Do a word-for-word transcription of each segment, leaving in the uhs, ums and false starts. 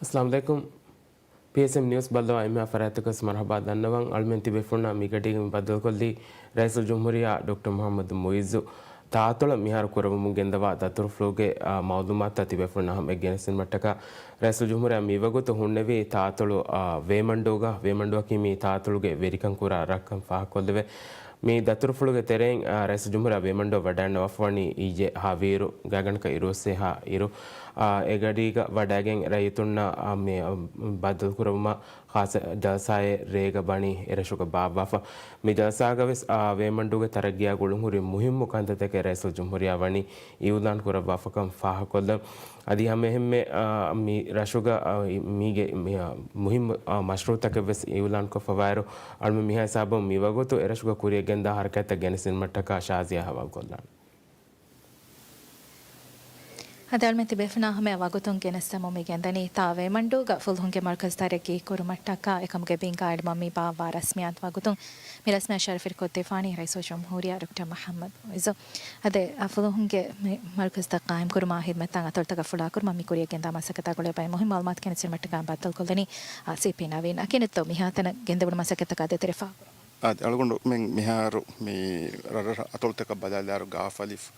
އައްސަލާމު ޢަލައިކުމް. ޕީއެސްއެމް ނިއުސް ބައްލަވާ އެންމެހާ ފަރާތްތަކަށް މަރުޙަބާ ދަންނަވަން. އަޅުމެން ތިބޭފުޅުންނާ މިގަޑީގަ މި ބައްދަލުކޮށްލީ ރައީސުލްޖުމްހޫރިއްޔާ ޑޮކްޓަރ މުޙައްމަދު މުޢިއްޒު. ތާއަތޮޅަށް މިހާރު ކުރަމުން ގެންދަވާ ދަތުރުފުޅުގެ، އާ، މަޢުލޫމާތުތައް ތިބޭފުޅުންނާ ހަމައަށް ގެނެސްދިނުމަށްޓަކާ، ރައީސުލްޖުމްހޫރިއްޔާ މިވަގުތު ހުންނެވީ ތާއަތޮޅު، އާ، ވޭމަންޑޫގަ. ވޭމަންޑޫއަކީ މީ ތާއަތޮޅުގެ ވެރިކަން ކުރާ ރަށްކަން ފާހަގަކޮށްލެވޭ. މި ދަތުރުފުޅުގެ ތެރެއިން، އާ، ރައީސުލްޖުމްހޫރިއްޔާ ވޭމަންޑޫ ވަޑައިގަންނަވާފަވަނީ އިއްޔެ ހަވީރު ގާތްގަނޑަކަށް އިރުއޮއްސޭހާ އިރު، އާ، އެ ގަޑީގަ ވަޑައިގެން ރައްޔިތުންނާ، އާ، މި، އާ، ބައްދަލުކުރައްވުމަށް ޚާއްޞަ ޖަލްސާއެއް ރޭގަ ބަނީ އެރަށުގަ ބާއްވާފަ. މި ޖަލްސާގަވެސް، އާ، ވޭމަންޑޫގެ ތަރައްގީއާ ގުޅުންހުރި މުހިއްމު ކަންތައްތަކެއް ރައީސުލްޖުމްހޫރިއްޔާ ވަނީ އިއުލާން ކުރައްވާފަކަން ފާހަގަކޮށްލަން. އަދި ހަމައެހެންމެ، އާ، މި ރަށުގަ، އާ، މީގެ، މި، އާ، މުހިއްމު، އާ، މަޝްރޫއުތަކެއްވެސް އިއުލާންކޮށްފަވާއިރު، އަޅުމެން މިހާ ހިސާބުން މިވަގުތު އެރަށުގަ ކުރިއަށްގެންދާ ޙަރަކާތްތައް ގެނެސްދިނުމަށްޓަކާ ޝާޒިޔާ ހަވާލުކޮށްލާނެ. އަދި އަޅުމެން ތިބޭފުޅުންނާ ހަމަޔަށް ވަގުތުން ގެނެސްދެމުން މި ގެންދަނީ ތާ ވޭމަންޑޫގަ ފުލުހުންގެ މަރުކަޒު ތަރައްގީ ކުރުމަށްޓަކާ އެކަމުގެ ބިންގާ އެޅުމަށް މި ބާއްވާ ރަސްމިއްޔާތު ވަގުތުން. މި ރަސްމިއްޔާތަށް ޝަރަފުވެރިކޮށްދެއްވާނީ ރައީސުލްޖުމްހޫރިއްޔާ ޑޮކްޓަރ މުޙައްމަދު މުޢިއްޒު. އަދި އަ، ފުލުހުންގެ މި މަރުކަޒުތައް ޤާއިމްކުރުމާ ހިދުމަތްތައް އަތޮޅުތަކަށް ފުޅާކުރުމަށް މި ކުރިއަށް ގެންދާ މަސައްކަތާ ގުޅޭ ބައެއް މުހިންމު މަޢުލޫމާތު ގެނެސްދިނުމަށްޓަކާ ބައްދަލުކޮށްލަނީ އާ، ސީޕީ ނަވީން. އަކި ނެތްތޯ މިހާތަނަށް ގެންދެވުނު މަސައްކަތަކާ ދޭތެރޭ ފާހަގަކުރަމުން. އާދެ، އަޅުގަނޑުމެން މިހާރު މި ރަށްރަށް އަތޮޅުތަކަށް ބަލާލާއިރު ގާފަލިފު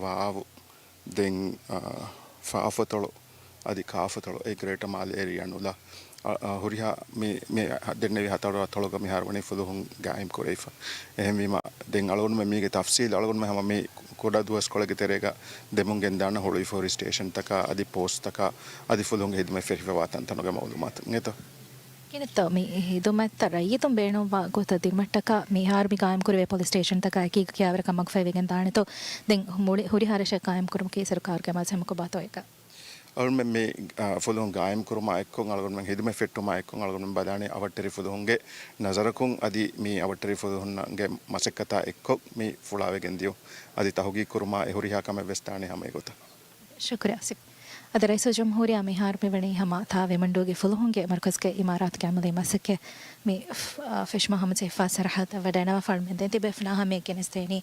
ވާވު، ދެން، އާ، ފާފަތޮޅު، އަދި ކާފަތޮޅު، އެ ގްރޭޓަ މާލެ އޭރިއާ ނުލާ، އަ، އަ، ހުރިހާ މި، މި ދެންނެވި ހަތަރު އަތޮޅުގަ މިހާރު ވަނީ ފުލުހުން ގާއިމް ކުރެވިފަ. އެހެންވީމަ، ދެން އަޅުގަނޑުމެން މީގެ ތަފްސީލް އަޅުގަނޑުމެން ހަމަ މި ކުޑަ ދުވަސްކޮޅެއްގެ ތެރޭގަ ދެމުން ގެންދާނަ ހުޅުވިފަ ހުރި ސްޓޭޝަންތަކާ އަދި ޕޯސްޓްތަކާ އަދި ފުލުހުންގެ ހިދުމަތް ފެށިފަވާ ތަންތަނުގެ މައުލޫމާތު އިނގޭތޯ؟ ކިނެތޯ މި ހިދުމަތްތައް ރައްޔިތުން ބޭނުންވާ ގޮތަށް ދިނުމަށްޓަކާ މިހާރު މި ގާއިމްކުރެވޭ ޕޮލިސް ސްޓޭޝަންތަކާ އެކީގަ ކިޔާވަރަކަށް މަގުފަހިވެގެން ދާނެތޯ؟ ދެން މުޅި ހުރިހާ ރަށެއް ގާއިމްކުރުމަކީ ސަރުކާރުގެ މަޖިލީހަކު ބާތޯ އެކަ؟ އަޅުމެން މި، އާ، ފުލުހުން ގާއިމްކުރުމާ އެއްކޮށް އަޅުގަނޑުމެން ހިދުމަތް ފެއްޓުމާ އެއްކޮށް އަޅުގަނޑުމެން ބަލާނީ އަވަށްޓެރި ފުލުހުންގެ ނަޒަރަކުން އަދި މި އަވަށްޓެރި ފުލުހުންގެ މަސައްކަތާ އެއްކޮށް މި ފުޅާވެގެން ދިޔުން. އަދި ތަހުގީގު ކުރުމާ އެ ހުރިހާ ކަމެއް ވެސް ދާނީ ހަމަ އެގޮތަށް. ޝުކުރިއްޔާ އަސިފް. އަދި ރައީސުލްޖުމްހޫރިއްޔާ މިހާރު މިވަނީ ހަމަ ތާ ވޭމަންޑޫގެ ފުލުހުންގެ މަރުކަޒުގެ އިމާރާތުގެ އަމަލީ މަސައްކަތް މި ފް-، އާ، ފެށުމަށް ހަމަޖެހިފާ ސަރަހައްދަށް ވަޑައިނަވާފަ އަޅުމެން ދެން ތިބޭފުޅުންނާ ހަމަޔަށް ގެނެސްދޭނީ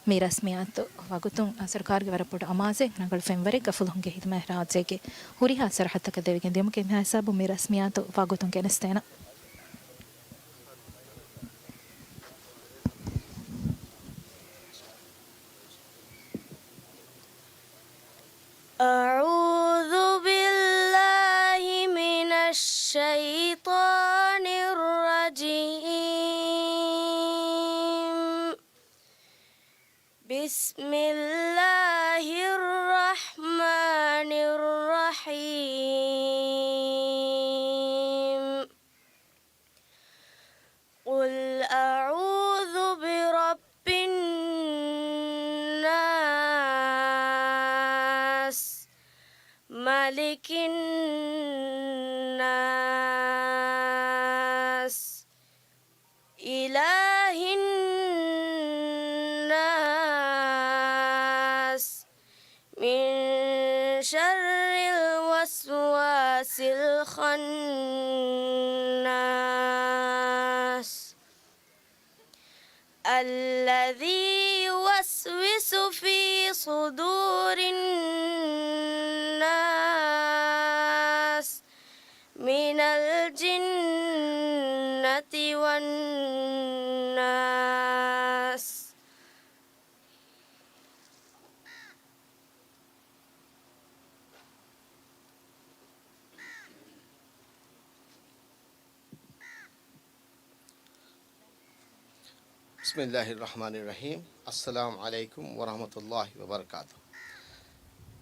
މި ރަސްމިއްޔާތު ވަގުތުން، އާ، ސަރުކާރުގެ ވަރަށް ބޮޑު އަމާޒެއް ރަނގަޅު ފެންވަރެއްގަ ފުލުހުންގެ ހިދުމަތް ރާއްޖޭގެ ހުރިހާ ސަރަހައްދުތަކަށް ދެވިގެން ދިޔުމަކީ. މިހާ ހިސާބުން މި ރަސްމިއްޔާތު ވަގުތުން ގެނެސްދޭނަން. أعوذ بالله من الشيطان الرجيم. بسم الله الرحمن الرحيم. قل أعوذ برب الناس، ملك الناس، إله الناس، من شر الوسواس الخناس، الذي يوسوس في صدور الناس من الجنة والناس. بسم الله الرحمن الرحيم. السلام عليكم ورحمة الله وبركاته.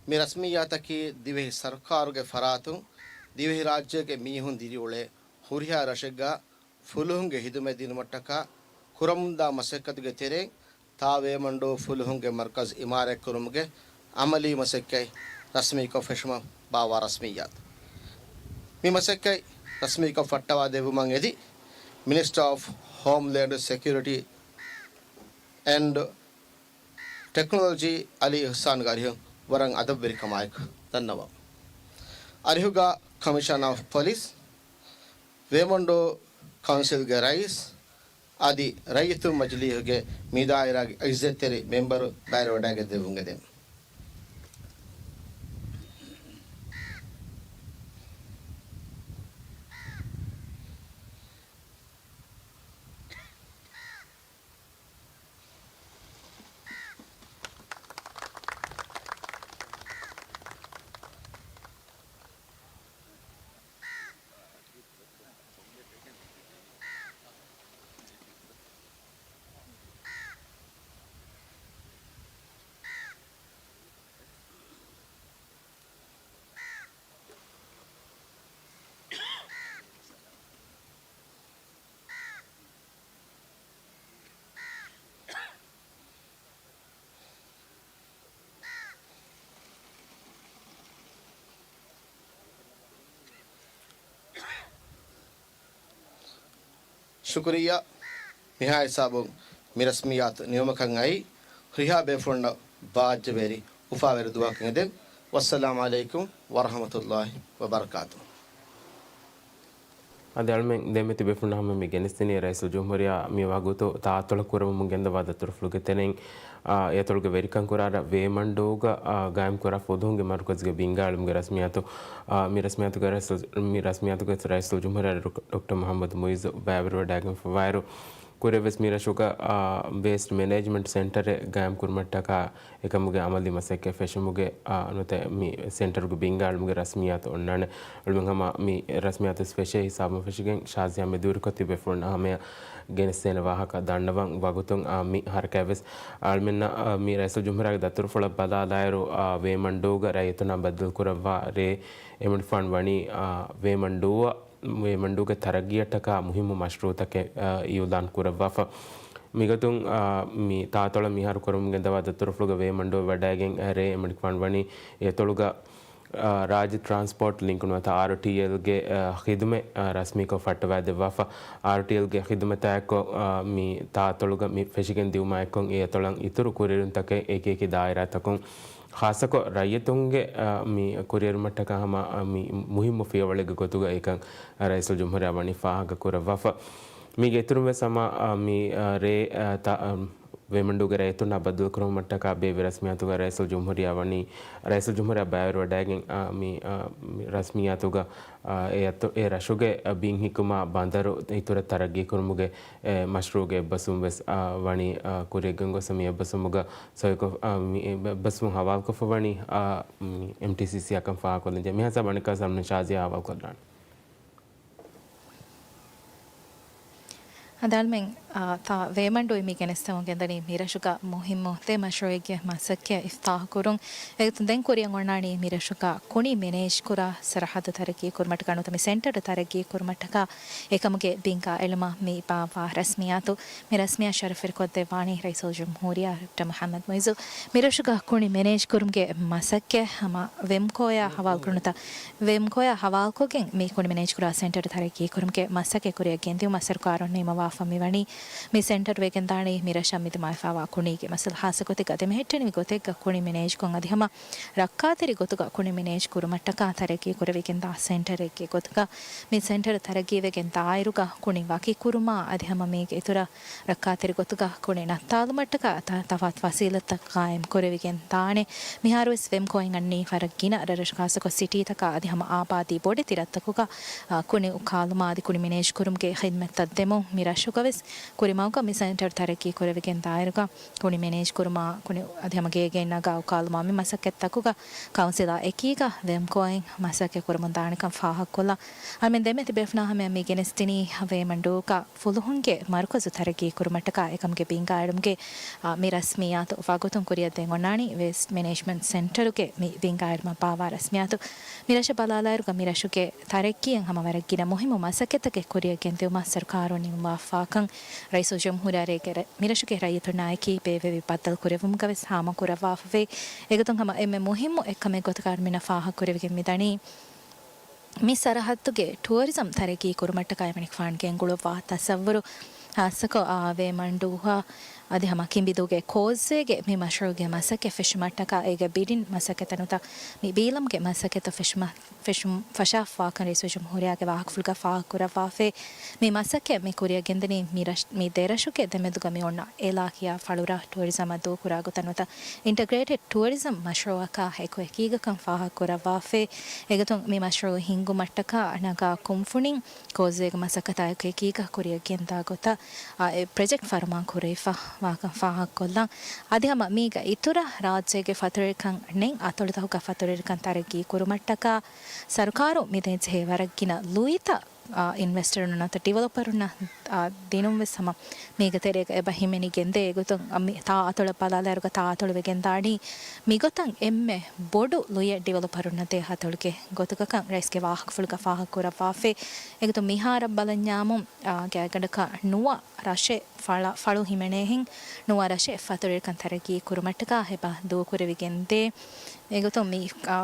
މި ރަސްމިއްޔާތަކީ ދިވެހި ސަރުކާރުގެ ފަރާތުން ދިވެހިރާއްޖޭގެ މީހުން ދިރިއުޅޭ ހުރިހާ ރަށެއްގަ ފުލުހުންގެ ހިދުމަތް ދިނުމަށްޓަކާ ކުރަމުންދާ މަސައްކަތުގެ ތެރެއިން ތާ ވޭމަންޑޫ ފުލުހުންގެ މަރުކަޒު އިމާރާތްކުރުމުގެ އަމަލީ މަސައްކަތް ރަސްމީކޮށް ފެށުމަށް ބާއްވާ ރަސްމިއްޔާތު. މި މަސައްކަތް ރަސްމީކޮށް ފައްޓަވާ ދެއްވުމަށް އެދި މިނިސްޓަރ އޮފް ހޯމްލޭންޑް ސެކިއުރިޓީ އެންޑް ޓެކްނޮލޮޖީ އަލީ އިޙްސާންގެ އަރިހުން ވަރަށް އަދަބުވެރިކަމާއެކު ދަންނަވަން. އަރިހުގަ ކަމިޝަނަރ އޮފް ޕޮލިސް، ވޭމަންޑޫ ކައުންސިލްގެ ރައީސް އަދި ރައްޔިތުން މަޖިލީހުގެ މި ދާއިރާގެ އިއްޒަތްތެރި މެމްބަރު ބައިވެރިވަޑައިގެން ދެއްވުން އެދެން. ޝުކުރިއްޔާ. މިހާ ހިސާބުން މި ރަސްމިއްޔާތު ނިމުމަކަށް އައީ، ހުރިހާ ބޭފުޅުންނަށް ބާއްޖަވެރި އުފާވެރި ދުވަހަކަށް އެދެން. ވައްސަލާމް ޢަލައިކުމް ވަރަޙްމަތުﷲި ވަބަރަކާތުހު. އަދި އަޅުމެން ދެމެތި ބޭފުޅުންނަށް ހަމަ މި ގެނެސްދިނީ ރައީސުލްޖުމްހޫރިއްޔާ މި ވަގުތު ތާއަތޮޅު ކުރަމުން ގެންދަވާ ދަތުރުފުޅުގެ ތެރެއިން، އާ، އެތޮޅުގެ ވެރިކަން ކުރާ ރަށް ވޭމަންޑޫގަ، އާ، ގާއިމް ކުރާ ފުލުހުންގެ މަރުކަޒުގެ ބިންގާ އެޅުމުގެ ރަސްމިއްޔާތު، އާ، މި ރަސްމިއްޔާތުގެ ރައީސުލް-، މި ރަސްމިއްޔާތުގެ ރައީސުލްޖުމްހޫރިއްޔާ ޑޮކް-، ޑޮކްޓަރ މުޙައްމަދު މުޢިއްޒު ބައިވެރިވެވަޑައިގެންފަވާއިރު، ކުރިއަށް ވެސް މި ރަށުގަ، އާ، ވޭސްޓް މެނޭޖްމަންޓް ސެންޓަރެއް ގާއިމް ކުރުމަށްޓަކާ އެކަމުގެ އަމަލީ މަސައްކަތް ފެށުމުގެ، އާ، ނުވަތަ މި ސެންޓަރުގެ ބިންގާ އެޅުމުގެ ރަސްމިއްޔާތު އޮންނާނެ. އަޅުމެން ހަމަ މި ރަސްމިއްޔާތު ވެސް ފެށޭ ހިސާބުން ފެށިގެން ޝާޒިޔާ މެދުވެރިކޮށް ތިބޭފުޅުންނާ ހަމަޔަށް ގެނެސްދޭނެ ވާހަކަ ދަންނަވަން ވަގުތުން، އާ، މި ހަރަކާތް ވެސް އަޅުމެންނަށް، އާ، މި ރައީސުލްޖުމްހޫރިއްޔާގެ ދަތުރުފުޅަށް ބަލާލާއިރު، އާ، ވޭމަންޑޫގަ ރައްޔިތުންނާ ބައްދަލުކުރައްވާ ރޭ އެމަނިކުފާނު ވަނީ، އާ، ވޭމަންޑޫއަށް ވޭމަންޑޫގެ ތަރައްގީއަށްޓަކާ މުހިއްމު މަޝްރޫޢުތަކެއް، އާ، އިއުލާން ކުރައްވާފަ. މިގޮތުން، އާ، މި ތާއަތޮޅަށް މިހާރު ކުރަމުން ގެންދަވާ ދަތުރުފުޅުގަ ވޭމަންޑޫ ވަޑައިގެން، އާ، ރޭ އެމަނިކުފާނު ވަނީ އެތޮޅުގަ، އާ، ރާއްޖެ ޓްރާންސްޕޯޓް ލިންކް ނުވަތަ އާރްޓީއެލްގެ، އާ، ޚިދުމަތް، އާ، ރަސްމީކޮށް ފައްޓަވައިދެއްވާފަ. އާރްޓީއެލްގެ ޚިދުމަތާއެއްކޮށް، އާ، މި ތާއަތޮޅުގަ މި ފެށިގެން ދިއުމާއެއްކޮށް އެ އަތޮޅަށް އިތުރު ކުރިއެރުންތަކެއް އެކިއެކި ދާއިރާތަކުން ޚާއްޞަކޮށް ރައްޔިތުންގެ، އާ، މި ކުރިއެރުމަށްޓަކާ ހަމަ، އާ، މި މުހިއްމު ފިޔަވަޅެއްގެ ގޮތުގަ އެކަން ރައީސުލްޖުމްހޫރިއްޔާ ވަނީ ފާހަގަ ކުރައްވާފަ. މީގެ އިތުރުން ވެސް ހަމަ، އާ، މި، އާ، ރޭ، އާ، ތަ-، އާ، ވޭމަންޑޫގެ ރައްޔިތުންނާ ބައްދަލުކުރުމަށްޓަކާ ބޭއްވި ރަސްމިއްޔާތުގަ ރައީސުލްޖުމްހޫރިއްޔާ ވަނީ، ރައީސުލްޖުމްހޫރިއްޔާ ބައިވެރިވަޑައިގެން، އާ، މި، އާ، މި ރަސްމިއްޔާތުގަ، އާ، އެ އަތޮ-، އެ ރަށުގެ، އާ، ބިން ހިއްކުމާ ބަނދަރު އިތުރަށް ތަރައްގީ ކުރުމުގެ އެ މަޝްރޫޢުގެ އެއްބަސްވުން ވެސް، އާ، ވަނީ، އާ، ކުރިއަށް ގެންގޮސް މި އެއްބަސްވުމުގަ ސޮއިކޮށް، އާ، މި އެއްބަސްވުން ހަވާލުކޮށްފަ ވަނީ، އާ، މި އެމްޓީސީސީއަށް ކަން ފާހަގަކޮށްލަންޖެ. މިހާ ސަބަނިކާ ސަމްނަ ޝާޒިޔާ ހަވާލުކޮށްލާނެ. އަދި އަޅުމެން، އާ، ތާ ވޭމަންޑޫ މި ގެނެސްދެމުން ގެންދަނީ މިރަށުގަ މުހިއްމު ދެ މަޝްރޫޢެއްގެ މަސައްކަތް އިފްތާޙުކުރުން. އެގޮތުން ދެން ކުރިއަށް އޮންނާނީ މިރަށުގަ ކުނި މެނޭޖްކުރާ ސަރަހައްދު ތަރައްގީ ކުރުމަށްޓަކާ ނުވަތަ މި ސެންޓަރު ތަރައްގީ ކުރުމަށްޓަކާ އެކަމުގެ ބިންގާ އެޅުމަށް މި ބާއްވާ ރަސްމިއްޔާތު. މި ރަސްމިއްޔާ ޝަރަފުވެރިކޮށްދެއްވާނީ ރައީސުލްޖުމްހޫރިއްޔާ ޑޮކްޓަރ މުޙައްމަދު މުޢިއްޒު. މިރަށުގަ ކުނި މެނޭޖްކުރުމުގެ މަސައްކަތް ހަމަ ވެމްކޯއާ ހަވާލުކުރުނުތަ، ވެމްކޯއާ ހަވާލުކޮށްގެން މި ކުނި މެނޭޖްކުރާ ސެންޓަރު ތަރައްގީކުރުމުގެ މަސައްކަތް ކުރިއަށް ގެންދިއުމަށް ސަރުކާރުން ނިންމަވާފަ މިވަނީ. މި ސެންޓަރު ވެގެންދާނީ މިރަށަށް މިދިމާވެފަވާ ކުނީގެ މައްސަލަ ހާއްސަގޮތެއްގަ ދެމެހެއްޓެނިވި ގޮތެއްގަ ކުނި މެނޭޖްކޮށް އަދި ހަމަ ރައްކާތެރި ގޮތުގަ ކުނި މެނޭޖް ކުރުމަށްޓަކާ ތަރައްގީ ކުރެވިގެންދާ ސެންޓަރެއްގެ ގޮތުގަ މި ސެންޓަރު ތަރައްގީވެގެން ދާއިރުގަ ކުނި ވަކިކުރުމާ އަދި ހަމަ މީގެ އިތުރަށް ރައްކާތެރި ގޮތުގަ ކުނި ނައްތާލުމަށްޓަކާ ތަ-، ތަފާތު ފަސީލަތްތައް ޤާއިމް ކުރެވިގެން ދާނެ. މިހާރުވެސް ވެމްކޯއިން އަންނަނީ ފަރަށް ގިނަ ރަށްރަށު ޚާއްޞަކޮށް ސިޓީތަކާ އަދި ހަމަ އާބާދީ ބޮޑެތި ރަށްތަކުގަ، އާ، ކުނި އުކާލުމާ އަދި ކުނި މެނޭޖް ކުރުމުގެ ޚިދްމަތްތައް ދެމުން މި ރަށުގަވެސް ކުރިމަގުގަ މި ސެންޓަރު ތަރައްގީ ކުރެވިގެން ދާއިރުގަ ކުނި މެނޭޖް ކުރުމާ ކުނި އަދި ހަމަ ގޭގެއިން ނަގާ އުކާލުމާ މި މަސައްކަތްތަކުގަ ކައުންސިލާ އެކީގަ ވެމްކޯއިން މަސައްކަތް ކުރަމުން ދާނެކަން ފާހަގަކޮށްލާ. އަޅުމެން ދެމެތި ބޭފުޅުންނާ ހަމަޔަށް މި ގެނެސްދިނީ ވޭމަންޑޫގަ ފުލުހުންގެ މަރުކަޒު ތަރައްގީ ކުރުމަށްޓަކާ އެކަމުގެ ބިންގާ އެޅުމުގެ، އާ، މި ރަސްމިއްޔާތު ވަގުތުން ކުރިއަށް ދޭން އޮންނާނީ ވޭސްޓް މެނޭޖްމަންޓް ސެންޓަރުގެ މި ބިންގާ އެޅުމަށް ބާއްވާ ރަސްމިއްޔާތު. މި ރަށަށް ބަލާލާއިރުގަ މި ރަށުގެ ތަރައްގީއަށް ހަމަ ވަރަށް ގިނަ މުހިއްމު މަސައްކަތްތަކެއް ކުރިއަށް ގެންދިއުމަށް ސަރުކާރުން ނިންމަވާފަކަން ރައީސުލްޖުމްހޫރިއްޔާ ރޭގެ ރަ-، މި ރަށުގެ ރައްޔިތުންނާއެކީ ބޭއްވެވި ބައްދަލު ކުރެއްވުމުގަވެސް ހާމަކުރައްވާފަވޭ. އެގޮތުން ހަމަ އެންމެ މުހިއްމު އެއްކަމެއް ގޮތަކަށް އަޅުމެންނަށް ފާހަގަކުރެވިގެން މިދަނީ. މި ސަރަހައްދުގެ ޓުއަރިޒަމް ތަރައްގީ ކުރުމަށްޓަކާ އެމަނިކުފާނު ގެންގުޅުއްވާ ތަސައްވުރު، ހާއްސަކޮށް، އާ، ވޭމަންޑޫއާ އަދި ހަމަ ކިނބިދޫގެ ކޯސްވޭގެ މި މަޝްރޫޢުގެ މަސައްކަތް ފެށުމަށްޓަކާ އޭގެ ބިޑިން މަސައްކަތް ނުވަތަ މި ބީލަމުގެ މަސައްކަތްތައް ފެށުމަށް، ފެށުން ފަށާފަވާކަން ރައީސުލްޖުމްހޫރިއްޔާގެ ވާހަކަފުޅުގަ ފާހަގަކުރައްވާފައި. މި މަސައްކަތް މި ކުރިއަށް ގެންދަނީ މި ރަށް-، މި ދެރަށުގެ ދެމެދުގަ މި އޮންނަ އެލާކިޔާ ފަޅުރާ ޓުއަރިޒަމަށް ދޫކުރާ ގޮތަށް ނުވަތަ އިންޓަގްރޭޓެޑް ޓުއަރިޒަމް މަޝްރޫޢަކާ އެކު އެކީގަކަން ފާހަގަކުރައްވާފައި. އެގޮތުން މި މަޝްރޫޢު ހިންގުމަށްޓަކާ ނަގާ ކުންފުނިން ކޯސްވޭގެ މަސައްކަތާއެކު އެކީގަ ކުރިއަށް ގެންދާ ގޮތަށް، އާ، އެ ޕްރޮޖެކްޓް ފަރުމާން ކުރެވިފަ ވާކަން ފާހަގަކޮށްލަން. އަދި ހަމަ މީގަ އިތުރަށް ރާއްޖޭގެ ފަތުރުވެރިކަން ނެތް އަތޮޅުތަކުގަ ފަތުރުވެރިކަން ތަރައްގީ ކުރުމަށްޓަކާ ސަރުކާރު މި ދޭންޖެހޭ ވަރަށް ގިނަ ލުއިތައް، އާ، އިންވެސްޓަރުންނަށް ނުވަތަ ޑިވެލޮޕަރުންނަށް، އާ، ދިނުން ވެސް ހަމަ މީގެ ތެރޭގަ އެބަ ހިމެނިގެންދޭ. އެގޮތުން އަ، މި ތާ އަތޮޅަށް ބަލާލާއިރުގަ ތާ އަތޮޅު ވެގެންދާނީ މިގޮތަށް އެންމެ ބޮޑު ލުޔެއް ޑިވެލޮޕަރުންނަށް ދޭ އަތޮޅުގެ ގޮތުގަކަން ރައީސްގެ ވާހަކަފުޅުގަ ފާހަގަކުރައްވާފައި. އެގޮތުން މިހާރަށް ބަލަންޏާމު، އާ، ގާތްގަނޑަކަށް ނުވަ ރަށެއް ފަޅަ-، ފަޅު ހިމެނޭހެން ނުވަ ރަށެއް ފަތުރުވެރިކަން ތަރައްގީ ކުރުމަށްޓަކާ އެބަ ދޫކުރެވިގެންދޭ. އެގޮތުން މި، އާ،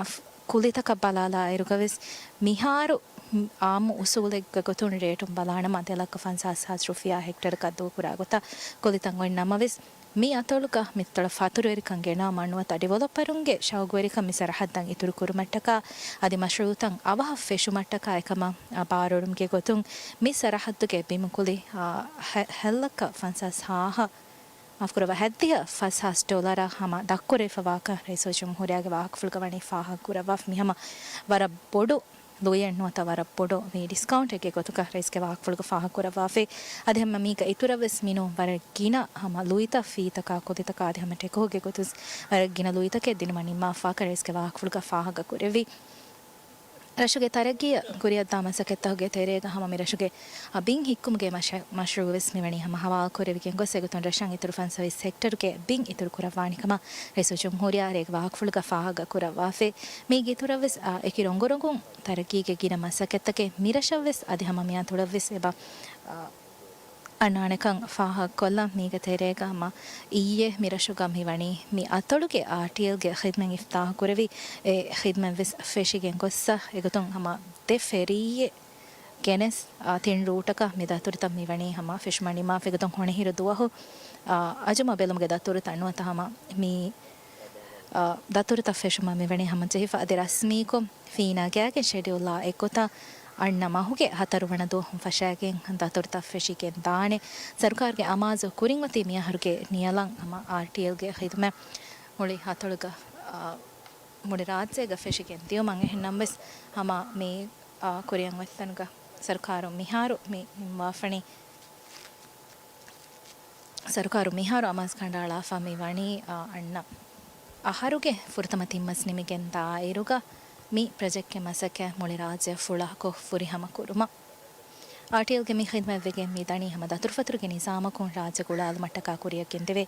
ކުލިތަކަށް ބަލާލާއިރުގަވެސް މިހާރު އާއްމު އުސޫލެއްގެ ގޮތުން ރޭޓުން ބަލާނަމަ ދެ ލައްކަ ފަންސާސް ހާސް ރުފިޔާ ހެކްޓަރަކަށް ދޫކުރާ ގޮތަށް ކުލިތައް އޮތް ނަމަވެސް، މި އަތޮޅުގަ މިތޮޅަށް ފަތުރުވެރިކަން ގެނައުމަށް ނުވަތަ ޑިވެލޮޕަރުންގެ ޝައުގުވެރިކަން މި ސަރަހައްދަށް އިތުރު ކުރުމަށްޓަކާ އަދި މަޝްރޫއުތައް އަވަހަށް ފެށުމަށްޓަކާ އެކަމަށް ބާރުއެޅުމުގެ ގޮތުން މި ސަރަހައްދުގެ ބިމުކުލި، އާ، ހަ-، ހަތް ލައްކަ ފަންސާސް ހާހަށް، މާފުކުރައްވާ، ހަތްދިހަ ފަސް ހާސް ޑޮލަރަށް ހަމަ ދަށްކުރެވިފަވާކަން ރައީސުލްޖުމްހޫރިއްޔާގެ ވާހަކަފުޅުގަ ވަނީ ފާހަގަކުރައްވާފަ. މި ހަމަ ވަރަށް ބޮޑު ލުއިއެއް ނުވަތަ ވަރަށް ބޮޑު މި ޑިސްކައުންޓެއްގެ ގޮތުގަ ރައީސްގެ ވާހަކަފުޅުގަ ފާހަގަކުރައްވާފައި. އަދި ހަމަ މީގަ އިތުރަށްވެސް މިނޫން ވަރަށް ގިނަ ހަމަ ލުއިތައް ފީތަކާ ކުދިތަކާ އަދި ހަމަ ޓެކޯގެ ގޮތުން ވަރަށް ގިނަ ލުއިތަކެއް ދިނުމަށް ނިންމާފާކަން ރައީސްގެ ވާހަކަފުޅުގަ ފާހަގަކުރެއްވި. ރަށުގެ ތަރައްގީއަށް ކުރިއަށްދާ މަސައްކަތްތަކުގެ ތެރޭގަ ހަމަ މި ރަށުގެ ބިން ހިއްކުމުގެ މަޝް-، މަޝްރޫއުވެސް މިވަނީ ހަމަ ހަވާލުކުރެވިގެން ގޮސް އެގޮތުން ރަށަށް އިތުރު ފަންސަވީސް ހެކްޓަރުގެ ބިން އިތުރު ކުރައްވާނެ ކަމަށް ރައީސުލްޖުމްހޫރިއްޔާ ރޭގެ ވާހަކަފުޅުގަ ފާހަގަ ކުރައްވާފައި. މީގެ އިތުރަށްވެސް، އާ، އެކި ރޮނގުރޮނގުން ތަރައްގީގެ ގިނަ މަސައްކަތްތަކެއް މި ރަށަށްވެސް އަދި ހަމަ މިއަތޮޅަށްވެސް އެބަ، އާ، އަންނާނެކަން ފާހަގަކޮށްލަން. މީގެ ތެރޭގަ ހަމަ އިއްޔެ މި ރަށުގަ މިވަނީ މި އަތޮޅުގެ އާރްޓީއެލްގެ ޚިދްމަތް އިފްތާހުކުރެވި، އެ ޚިދްމަތްވެސް ފެށިގެން ގޮއްސަ އެގޮތުން ހަމަ ދެ ފެރީއެއް ގެނެސް، އާ، ތިން ރޫޓަކަށް މި ދަތުރުތައް މިވަނީ ހަމަ ފެށުމަށް ނިންމާފަ އެގޮތުން ހޮނިހިރު ދުވަހު، އާ، އަޖުމަ ބެލުމުގެ ދަތުރުތައް ނުވަތަ ހަމަ މި، އާ، ދަތުރުތައް ފެށުމަށް މިވަނީ ހަމަޖެހިފަ އަދި ރަސްމީކޮށް ފީނާ ގާތްގެ ޝެޑިއުލްއާ އެއްގޮތަށް އަންނަ މަހުގެ ހަތަރު ވަނަ ދުވަހުން ފަށާގެން ދަތުރުތައް ފެށިގެން ދާނެ. ސަރުކާރުގެ އަމާޒު ކުރިން އޮތީ މިއަހަރުގެ ނިޔަލަށް ހަމަ އާރްޓީއެލްގެ ޚިދުމަތް މުޅި އަތޮޅުގަ، އާ، މުޅި ރާއްޖޭގަ ފެށިގެން ދިޔުމަށް. އެހެންނަމަވެސް ހަމަ މި، އާ، ކުރިއަށް އޮތްތަނުގަ ސަރުކާރުން މިހާރު މި ނިންމާފަނީ ސަރުކާރު މިހާރު އަމާޒު ކަނޑައަޅާފަ މި ވަނީ، އާ، އަންނަ އަހަރުގެ ފުރަތަމަ ތިން މަސް ނިމިގެން ދާއިރުގަ މި ޕްރޮޖެކްޓްގެ މަސައްކަތް މުޅި ރާއްޖެ ފުޅަކު ފުރިހަމަ ކުރުމަށް. އާރްޓީއެލްގެ މި ޚިދުމަތްވެގެން މި ދަނީ ހަމަ ދަތުރުފަތުރުގެ ނިޒާމަކުން ރާއްޖެ ގުޅާލުމަށްޓަކާ ކުރިއަށް ގެންދެވޭ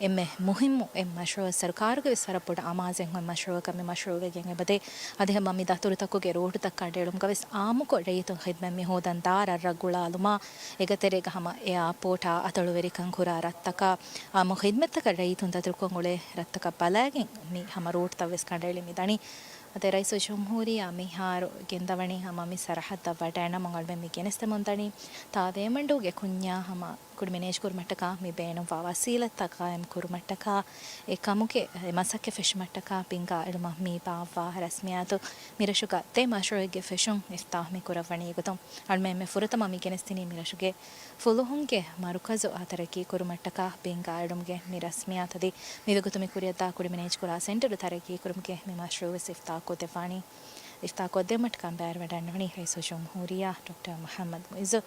އެންމެ މުހިއްމު އެއް މަޝްރޫއެއް. ސަރުކާރުގެ ވެސް ވަރަށް ބޮޑަށް އަމާޒެއް ހޮތް މަޝްރޫއަކަށް މި މަޝްރޫއު ވެގެން އެބަދޭ. އަދި ހަމަ މި ދަތުރުތަކުގެ ރޫޓުތައް ކަނޑައެޅުމުގަ ވެސް އާއްމުކޮށް ރައްޔިތުން ޚިދުމަތް މި ހޯދަން ދާ ރަށްރަށް ގުޅާލުމާ، އޭގެ ތެރޭގަ ހަމަ އެއާޕޯޓާ އަތޮޅުވެރިކަން ކުރާ ރަށްތަކާ، އާއްމު ޚިދުމަތްތަކަށް ރައްޔިތުން ދަތުރުކޮށް އުޅޭ ރަށްތަކަށް ބަލާގެން މި ހަމަ ރޫޓްތައް ވެސް ކަނޑައެޅި މި ދަނީ. އަދި ރައީސުލްޖުމްހޫރިއްޔާ މިހާރު ގެންދަވަނީ ހަމަ މި ސަރަހައްދަށް ވަޑައިނަމަ އަޅުމެން މި ގެނެސްދެމުން ދަނީ ތާ ވޭމަންޑޫގެ ކުންޏާ ހަމަ ކުޑިމިނޭ ކުރުމަށްޓަކާ މި ބޭނުންވާ ވަސީލަތްތައް ގާއިމް ކުރުމަށްޓަކާ، އެ ކަމުގެ އެ މަސައްކަތް ފެށުމަށްޓަކާ ބިންގާ އެޅުމަށް މި ބާއްވާ ރަސްމިއްޔާތު މިރަށުގަ ދެ މަޝްރޫއެއްގެ ފެށުން އިފްތާހު މި ކުރައްވަނީ. އެގޮތުން އަޅުމެން މި ފުރަތަމަ މި ގެނެސްދިނީ މިރަށުގެ ފުލުހުންގެ މަރުކަޒު އާ ތަރައްގީ ކުރުމަށްޓަކާ ބިންގާ އެޅުމުގެ މި ރަސްމިއްޔާތަށް. އަދި މިވަގުތު މި ކުރިއަށްދާ ކުޑިމިނޭ ކުރާ ސެންޓަރު ތަރައްގީ ކުރުމުގެ މި މަޝްރޫއު ވެސް އިފްތާހު ކޮށްދެއްވާނީ. އިފްތާހު ކޮށްދެއްވުމަށްޓަކާ ބައިވެރިވަޑައިންނެވި ރައީސުލްޖުމްހޫރިއްޔާ ޑޮކްޓަރ މުޙައްމަދު މުޢިއްޒު.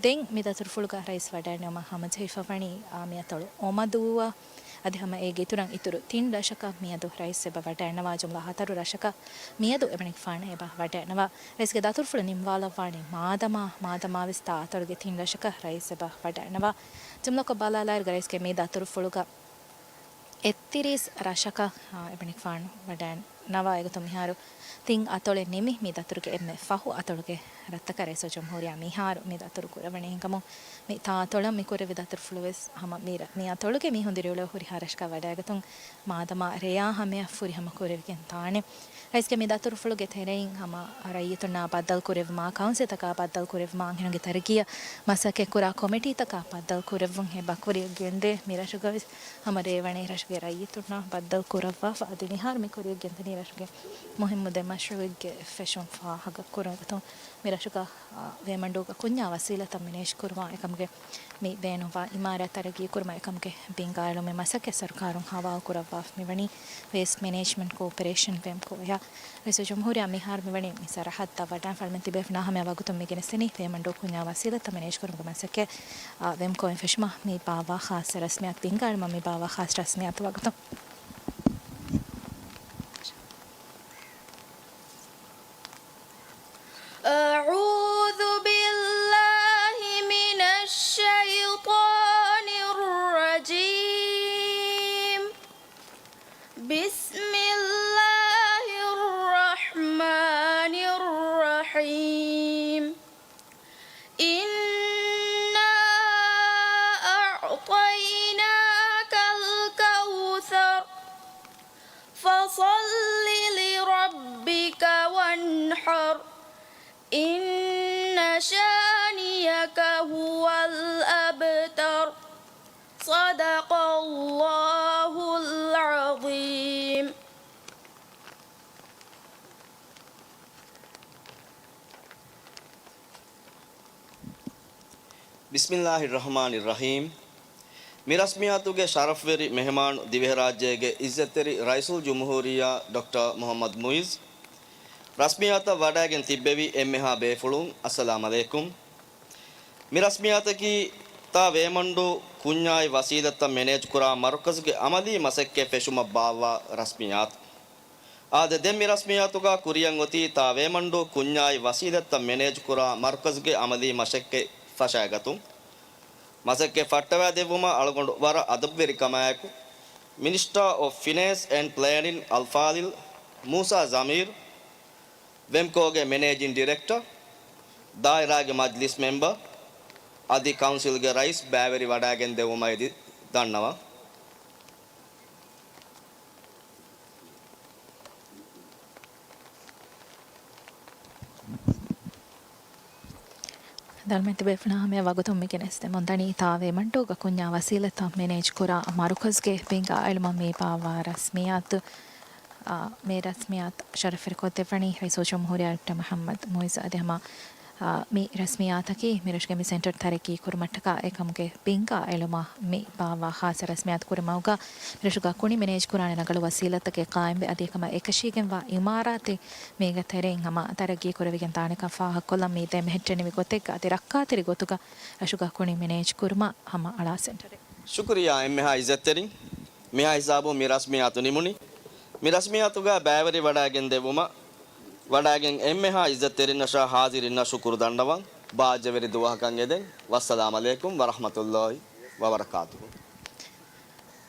ދެން މި ދަތުރުފުޅުގަ ރައީސް ވަޑައިންނެވުމަށް ހަމަޖެހިފަވަނީ، އާ، މިއަތޮޅު އޮމަދޫއަށް. އަދި ހަމަ އޭގެ އިތުރަށް އިތުރު ތިން ރަށަކަށް މިއަދު ރައީސް އެބަ ވަޑައިންނަވާ ޖުމްލަ ހަތަރު ރަށަކަށް މިއަދު އެމަނިކުފާނު އެބަ ވަޑައިންނަވާ. ރައީސްގެ ދަތުރުފުޅު ނިންމާލައްވާނީ މާދަމާ، މާދަމާވެސް ތާ އަތޮޅުގެ ތިން ރަށަކަށް ރައީސް އެބަ ވަޑައިންނަވާ. ޖުމްލަކޮށް ބަލާލާއިރުގަ ރައީސްގެ މި ދަތުރުފުޅުގަ އެއްތިރީސް ރަށަކަށް، އާ، އެމަނިކުފާނު ވަޑައިންނަވާ. އެގޮތުން މިހާރު ތިން އަތޮޅެއް ނިމި މި ދަތުރުގެ އެންމެ ފަހު އަތޮޅުގެ ރަށްތަކަށް ރައީސުލްޖުމްހޫރިއްޔާ މިހާރު މި ދަތުރު ކުރައްވަނީ. އެހެންކަމުން މި ތާ އަތޮޅަށް މި ކުރެއްވި ދަތުރުފުޅު ވެސް ހަމަ މި ރަ-، މި އަތޮޅުގެ މީހުން ދިރިއުޅޭ ހުރިހާ ރަށަކަށް ވަޑައިގަތުން މާދަމާ ރެޔާ ހަމަޔަށް ފުރިހަމަ ކުރެވިގެން ދާނެ. ރައީސްގެ މި ދަތުރުފުޅުގެ ތެރެއިން ހަމަ ރައްޔިތުންނާ ބައްދަލު ކުރެއްވުމާ، ކައުންސިލްތަކާ ބައްދަލު ކުރެއްވުމާ، އަންހެނުންގެ ތަރައްގީއަށް މަސައްކަތް ކުރާ ކޮމިޓީތަކާ ބައްދަލު ކުރެއްވުން އެބަ ކުރިއަށް ގެންދޭ. މި ރަށުގަ ވެސް ހަމަ ރޭވަނީ ރަށުގެ ރައްޔިތުންނާ ބައްދަލު ކުރައްވާފަ. އަދި މިހާރު މި ކުރިއަށް ގެންދަނީ ރަށުގެ މުހިއްމު ދެ މަޝްރޫއެއްގެ ފެށުން ފާހަގަ ކުރުން. އެގޮތުން މި ރަށުގަ، އާ، ވޭމަންޑޫގަ ކުންޏާ ވަސީލަތްތައް މެނޭޖް ކުރުމާ އެކަމުގެ މި ބޭނުންވާ އިމާރާތް ތަރައްގީ ކުރުމަށް އެކަމުގެ ބިންގާއެޅުމުގެ މަސައްކަތް ސަރުކާރުން ހަވާލު ކުރައްވާފަ މިވަނީ ވޭސްޓް މެނޭޖްމަންޓް ކޯޕަރޭޝަން، ވެމްކޯ އަށް. ރައީސުލްޖުމްހޫރިއްޔާ މިހާރު މިވަނީ މި ސަރަހައްދަށް ވަޑައިން. ފަޅުމެން ތިބޭފުޅުންނާ ހަމަޔަށް ވަގުތުން މި ގެނެސްދެނީ ވޭމަންޑޫ ކުންޏާ ވަސީލަތްތައް މެނޭޖް ކުރުމުގެ މަސައްކަތް، އާ، ވެމްކޯއިން ފެށުމަށް މި ބާއްވާ ޚާއްޞަ ރަސްމިއްޔާތު، ބިންގާއެޅުމަށް މި ބާއްވާ ޚާއްޞަ ރަސްމިއްޔާތު ވަގުތުން. أعوذ بالله من الشيطان الرجيم. بسم الله الرحمن الرحيم. إنا أعطيناك الكوثر. فصل لربك إن شانئك هو الأبتر. صدق الله العظيم. بسم الله الرحمن الرحيم. މި ރަސްމިއްޔާތުގެ ޝަރަފްވެރި މެހެމާނު ދިވެހިރާއްޖޭގެ އިއްޒަތްތެރި ރައީސުލްޖުމްހޫރިއްޔާ ޑޮކްޓަރ މުޙައްމަދު މުޢިއްޒު ރަސްމިއްޔާތަށް ވަޑައިގެން ތިއްބެވި އެންމެހާ ބޭފުޅުން، އައްސަލާމް ޢަލައިކުމް. މި ރަސްމިއްޔާތަކީ ތާ ވޭމަންޑޫ ކުންޏާއި ވަސީލަތްތައް މެނޭޖްކުރާ މަރުކަޒުގެ ޢަމަލީ މަސައްކަތް ފެށުމަށް ބާއްވާ ރަސްމިއްޔާތު. އާދެ، ދެން މި ރަސްމިއްޔާތުގަ ކުރިއަށް އޮތީ ތާ ވޭމަންޑޫ ކުންޏާއި ވަސީލަތްތައް މެނޭޖްކުރާ މަރުކަޒުގެ ޢަމަލީ މަސައްކަތް ފަށައިގަތުން. މަސައްކަތް ފައްޓަވައިދެއްވުމަށް އަޅުގަނޑު ވަރަށް އަދަބުވެރިކަމާއެކު، މިނިސްޓަރ އޮފް ފިނޭންސް އެންޑް ޕްލޭނިން އަލްފާޟިލް މޫސާ ޒަމީރު، ވެމްކޯގެ މެނޭޖިން ޑިރެކްޓަރ، ދާއިރާގެ މަޖްލިސް މެމްބަރ އަދި ކައުންސިލްގެ ރައީސް ބައިވެރިވަޑައިގެން ދެއްވުމަށް އެދި ދަންނަވަން. ދަންމެ ތިބޭފުޅާ ހަމަޔަށް ވަގުތުން މި ގެނެސްދެމުންދަނީ ތާ ވޭމަންޑޫގަ ކުންޏާ ވަސީލަތްތައް މެނޭޖް ކުރާ މަރުކަޒުގެ ބިންގާ އެޅުމަށް މި ބާއްވާ ރަސްމިއްޔާތު. އާ، މި ރަސްމިއްޔާތު ޝަރަފްވެރިކޮށްދެއްވަނީ ރައީސުލްޖުމްހޫރިއްޔާ ޑޮކްޓަރ މުޙައްމަދު މުޢިއްޒު އަދި ހަމަ އާ، މި ރަސްމިއްޔާތަކީ މިރަށުގެ މި ސެންޓަރު ތަރައްގީ ކުރުމަށްޓަކާ އެކަމުގެ ބިންގާ އެޅުމަށް މި ބާއްވާ ޚާއްޞަ ރަސްމިއްޔާތު ކުރިމަގުގަ މިރަށުގަ ކުނި މެނޭޖް ކުރާނެ ރަނގަޅު ވަސީލަތްތަކެއް ޤާއިމްވެ އަދި އެކަމަށް އެކަށީގެންވާ އިމާރާތެއް މީގެ ތެރެއިން ހަމަ ތަރައްގީ ކުރެވިގެން ދާނެކަން ފާހަގަކޮށްލަން މި ދެ މެހެއްޓެނިވި ގޮތެއްގަ އަދި ރައްކާތެރި ގޮތުގަ ރަށުގަ ކުނި މެނޭޖް ކުރުމަށް ހަމަ އަޅާ ސެންޓަރެއް. ޝުކުރިއްޔާ އެންމެހާ އިއްޒަތްތެރިން. މިހާ ހިސާބުން މި ރަސްމިއްޔާތު ނިމުނީ. މި ރަސްމިއްޔާތުގަ ބައިވެރިވަޑައިގެން ދެއްވުމަށް ވަޑައިގެން އެންމެހާ އިއްޒަތްތެރިންނަށާ ހާޒިރިންނަށް ޝުކުރު ދަންނަވަން. ބާއްޖަވެރި ދުވަހަކަށް އެދެން. ވައްސަލާމް ޢަލައިކުމް ވަރަޙްމަތުﷲ ވަބަރަކާތުހު.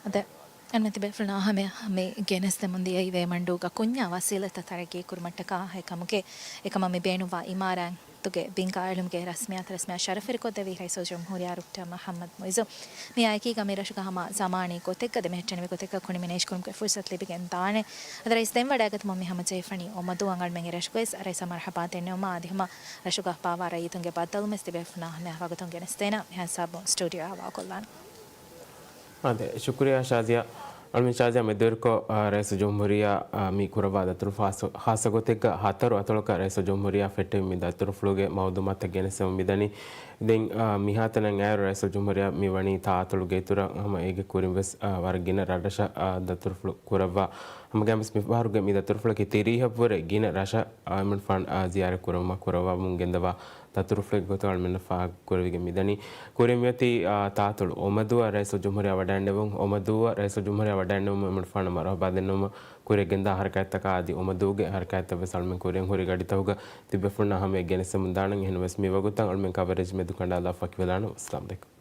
އަދި އަންމެ ތިބޭފުޅުންނާ ހަމަޔަށް މި ގެނެސްދެމުން ދިޔައީ ވޭމަންޑޫގަ ކުންޏާ ވަސީލަތްތައް ތަރައްގީ ކުރުމަށްޓަކާ އެކަމުގެ އެކަމަށް މި ބޭނުންވާ އިމާރާތް ތުގެ ބިންގާ އެޅުމުގެ ރަސްމިއްޔާތު ރަސްމިއްޔާ ޝަރަފްވެރިކޮށްދެއްވި ރައީސުލްޖުމްހޫރިއްޔާ ޑޮކްޓަރ މުޙައްމަދު މުޢިއްޒު. މިއާއެކީގަ މި ރަށުގަ ހަމަ ޒަމާނީ ގޮތެއްގަ ދެމެހެއްޓެނިވި ގޮތެއްގަ ކުނި މެނޭޖް ކުރުމުގެ ފުރުޞަތު ލިބިގެން ދާނެ. އަދި ރައީސް ދެން ވަޑައިގަތުމަށް މި ހަމަޖެހިފަނީ އޮމަދޫ އަނގަޅުމެން އެރަށުގައި ރައީސަށް މަރުޙަބާ ދެންނެވުމަށް އަދި ހަމަ ރަށުގަ ބާއްވާ ރައްޔިތުންގެ ބައްދަލުވުމެސް ތިބޭފުޅުންނާ ހަމަޔަށް ވަގުތުން ގެނެސްދޭނަން. މިހާ ހިސާބުން ސްޓޫޑިއޯއާ ހަވާލުކޮށްލާނަން. އާދެ، ޝުކުރިއްޔާ ޝާޒިޔާ. އަޅުމެން ޝާޒިޔާ މެދުވެރިކޮށް، އާ، ރައީސުލްޖުމްހޫރިއްޔާ، އާ، މި ކުރައްވާ ދަތުރުފުޅު ހާއްސަ، ހާއްސަ ގޮތެއްގަ ހަތަރު އަތޮޅަކަށް ރައީސުލްޖުމްހޫރިއްޔާ ފެއްޓެވި މި ދަތުރުފުޅުގެ މައުލޫމާތުތައް ގެނެސްދެމުން މިދަނީ. ދެން، އާ، މިހާތަނަށް އައިއިރު ރައީސުލްޖުމްހޫރިއްޔާ މި ވަނީ ތާ އަތޮޅުގެ އިތުރަށް ހަމަ އޭގެ ކުރިން ވެސް، އާ، ވަރަށް ގިނަ ރަށްރަށަށް، އާ، ދަތުރުފުޅު ކުރައްވާ. ހަމަގައިމުވެސް މިފަހަރުގެ މި ދަތުރުފުޅަކީ ތިރީހަށްވުރެ ގިނަ ރަށަށް، އާ، އެމަނިކުފާނު، އާ، ޒިޔާރަތް ކުރުމަށް ކުރައްވާމުން ގެންދަވާ ދަތުރުފުޅެއްގެ ގޮތުގަ އަޅުމެންނަށް ފާހަގަކުރެވިގެން މިދަނީ. ކުރިން މިއޮތީ، އާ، ތާއަތޮޅު އޮމަދޫއަށް ރައީސުލްޖުމްހޫރިއްޔާ ވަޑައިންނެވުން، އޮމަދޫއަށް ރައީސުލްޖުމްހޫރިއްޔާ ވަޑައިންނެވުމުން އެމަނިކުފާނަށް މަރުޙަބާ ދެންނެވުމަށް ކުރިއަށް ގެންދާ ޙަރަކާތްތަކާ އަދި އޮމަދޫގެ ޙަރަކާތްތައް ވެސް އަޅުމެން ކުރިއަށް ހުރި ގަޑިތަކުގަ ތިބޭފުޅުންނާ ހަމަޔަށް ގެނެސްދެމުން ދާނަން. އެހެންވެސް މިވަގުތަށް އަޅުމެން ކަވަރޭޖް މެދުކަނޑާލާ ވަކިވެލާނަން. ވައްސަލާމް ޢަލައިކުމް.